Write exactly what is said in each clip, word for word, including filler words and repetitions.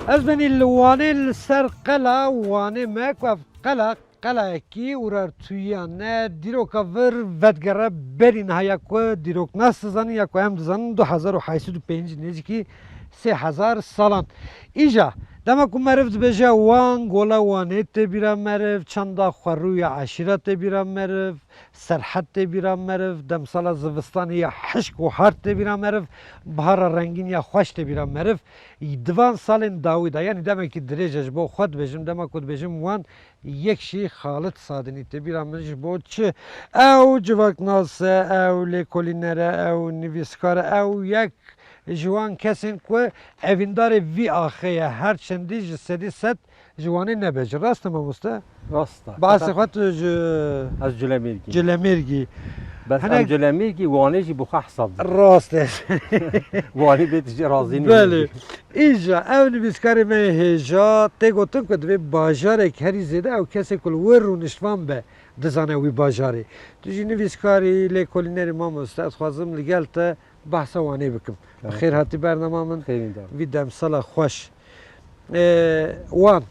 Ez benî li Wanê li ser qela Wanê me ku ev qela, qelayekî Urartuyan e, dîroka vir vedigere berî niha ya ku dîroknas dizanin ya ku em dizanin du hezar û heyt sed û pêncî nêzîkî sê hezar salan. Îja, dema ku meriv dibêje Wan, gola Wanê tê bîra meriv, çanda xwerû ya eşîra tê bîra meriv, Serhed tê bîra meriv, demsala zivistanê ya hişk û hard tê bîra meriv, bihara rengîn ya xweş tê bîra meriv. Di van salên dawî de, yanî demekî dirêj e ji bo xwe dibêjim, dema ku dibêjim Wan, yek jî Xalid Sadinî tê bîra min ji bo çi? Ew civaknas e, ew lêkolîner e, ew nivîskar e, ew yek ji wan kesên ku evîndarê vî axê ye, her çendî ji sedî sed ji Wanê nebêje. Rast e mamoste? Rast e. Bahsê Feqet xwe tu ji Ez Culemêrgî. Culemêrgî. Bes Hinek em Culemêrgî Wanê jî bi xwe hesab dikin. Rast e. Wanê bê tu jî razî nî. Belê. Îja ew nivîskarê me yê hêja tê gotin ku divê bajarek herî zêde ew kesê ku li wir rûniştvan be dizane wî bajarê. Tu jî nivîskarî, lêkolînerî mamoste, ez dixwazim li gel te behsa Wanê bikim. Bi Tamam. Xêr hatî bernama min. Xêrîn de. Vî demsala xweş. Ee, Wan.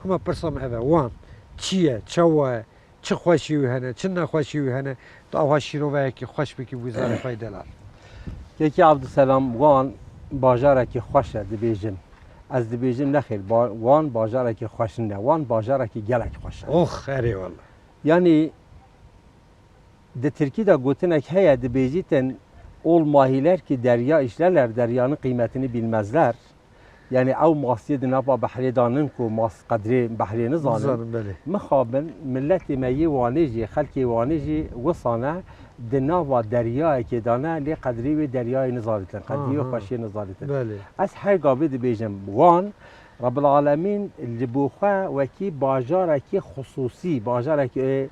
Hema pirsa min ev e. Wan. Çi ye? Çawa ye? Çi xweşî wî hene? Çi nexweşî wî hene? Tu ava şîroveyekî xweş bikî wî zarê xwe yê delal. Kekî Abdulselam, Wan bajarekî xweş e dibêjin. Ez dibêjim nexêr, ba-, Wan bajarekî xweş nine. Wan bajarekî gelek xweş e. Ox, erê wele. Yanî Di tirkî de gotinek heye, dibêjîtin, "Ol mahiler ki derya işlerler, deryanın kıymetini bilmezler." Yani ew masiyê di nava behrê de nin ku mas qedrê behrê nizanin. Nizanin, belê. Mixabin, milletê me yê Wanê jî, xelkê Wanê jî wisa ne, di nava deryayekê de ne, lê qedrê wê deryayê nizanitin, qedrê wê Aha. xweşiyê nizanitin. Belê. Ez her gavê dibêjim, Wan, Rebbil Alemîn ji bo xwe wekî bajarekî xusûsî, bajarekî, e,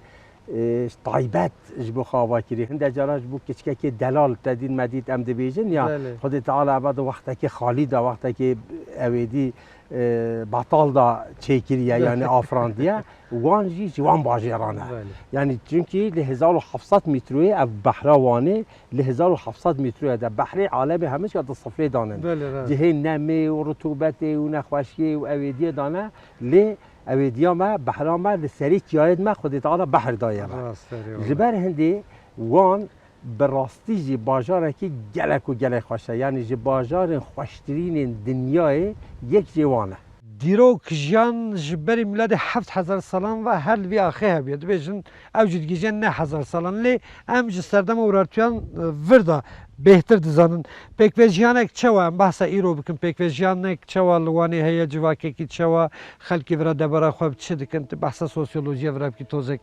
e, taybet ji bo xwe ava kirî. Hinde caran ji bo keçikekê delal te dît me dît em dibêjin ya Belê. Xwedê Teala eva di wextekê xalî de, wextekê ewêdî, e, betal de çêkiriye, Belê. yani afirandiye. Wan jî ji wan bajêran e. Belê. Yani çunkî li hezar û heft sed metroyê ev behra Wanê li hezar û heft sed metroyê de behrê alemê hemî ya di sifrê danin. Belê, rast. Cihê nemê û rutubetê û nexweşiyê û ewêdiyê dane. Lê Ewê diya me, behra me li serê çiyayê me Xwedê Teala behr daye me. Rast, erê Ji wele. ber hindê Wan bi rastî jî bajarekî gelek û gelek xweş e. Yanî ji bajarên xweştirînên dinyayê yek jê Wan e. Dîrok, jiyan ji berî mîladê heft hezar salan ve her li vî axê hebûye. Dibêjin ew jî digihîje neh hezar salan. Lê em ji serdema Urartuyan, e, vir de bêhtir dizanin. Pêkvejiyanek çawa? Em behsa îro bikin. Pêkvejiyanek çawa li Wanê heye, civakekî çawa, xelkê vira debara xwe bi çi dikin? Tu behsa sosyolojiyê vira bikî tozek.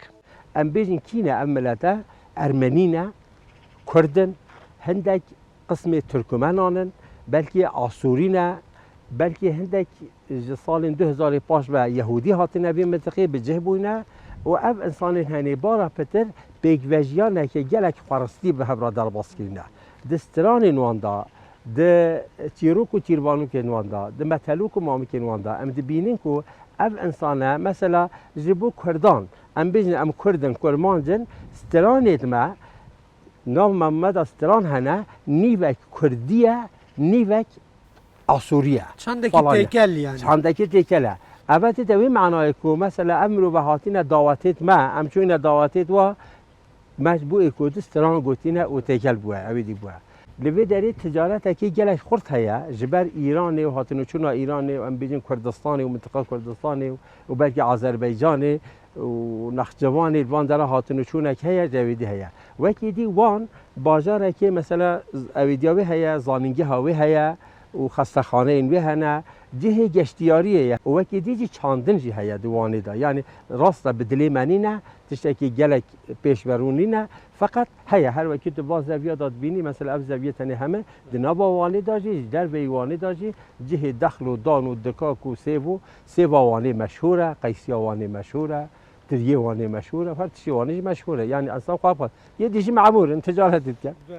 Em bêjin kî ne ev milete? Ermenî ne, Kurd in, hindek qismê Tirkumenan in, belkî Asûrî ne, belkî hindek ji salên du hezarê paş ve Yehûdî hatine vê mintiqê bi cih bûyne û ev însanên henê bara pitir pêkvejiyaneke gelek xweristî bi hev re derbas kirine. Di stranên wan de, di çîrok û çîrvanokên wan de, di metelok û mamikên wan de em dibînin ku ev însane, mesela ji bo Kurdan, em bêjin em Kurd in, Kurmanc in, stranêd me, nav me me de stran hene, nîvek Kurdî ye, nîvek Asûrî ye. Çandekî Falan ye. têkel yani. Çandekî têkel e. Eve tê de wê manayê ku mesela ev mirove hatine dawetêt me, em çûyne dawetêt wa, me ji bo êkû du stran gotîne û têkel bûye, ewê dî bûye. Li vê derê ticaretekî gelek xurt heye, ji ber Îranê û hatinoçûna Îranê û em bêjin Kurdistanê û mintiqa Kurdistanê û belkî Azerbaycanê û Nexçivanê li van dera hatinoçûnek heye, ji ewê dî heye. Wekî dî Wan bajarekê mesela ewêdiya wê heye, zanîngeha wê heye û xestexaneyên wê hene, cihê geştiyariyê ye û wekî dî jî çandin jî heye di Wanê de. Yanî rast e bi dilê me nîne, tiştekî gelek pêşverû nîne, feqet heye, her wekî tu va zeviya de dibînî, mesela ev zeviye tenê heme di nava Wanê de jî, ji derveyî Wanê de jî cihê dexl û dan û dikak û sêv û sêva Wanê meşhûr e, qeysiya Wanê meşhûr e, tiriyê Wanê meşhûr e, her tiştê Wanê jî meşhûr e. Yanî ensan xwe xwe yê dî jî memûr in, ticaretê dikin.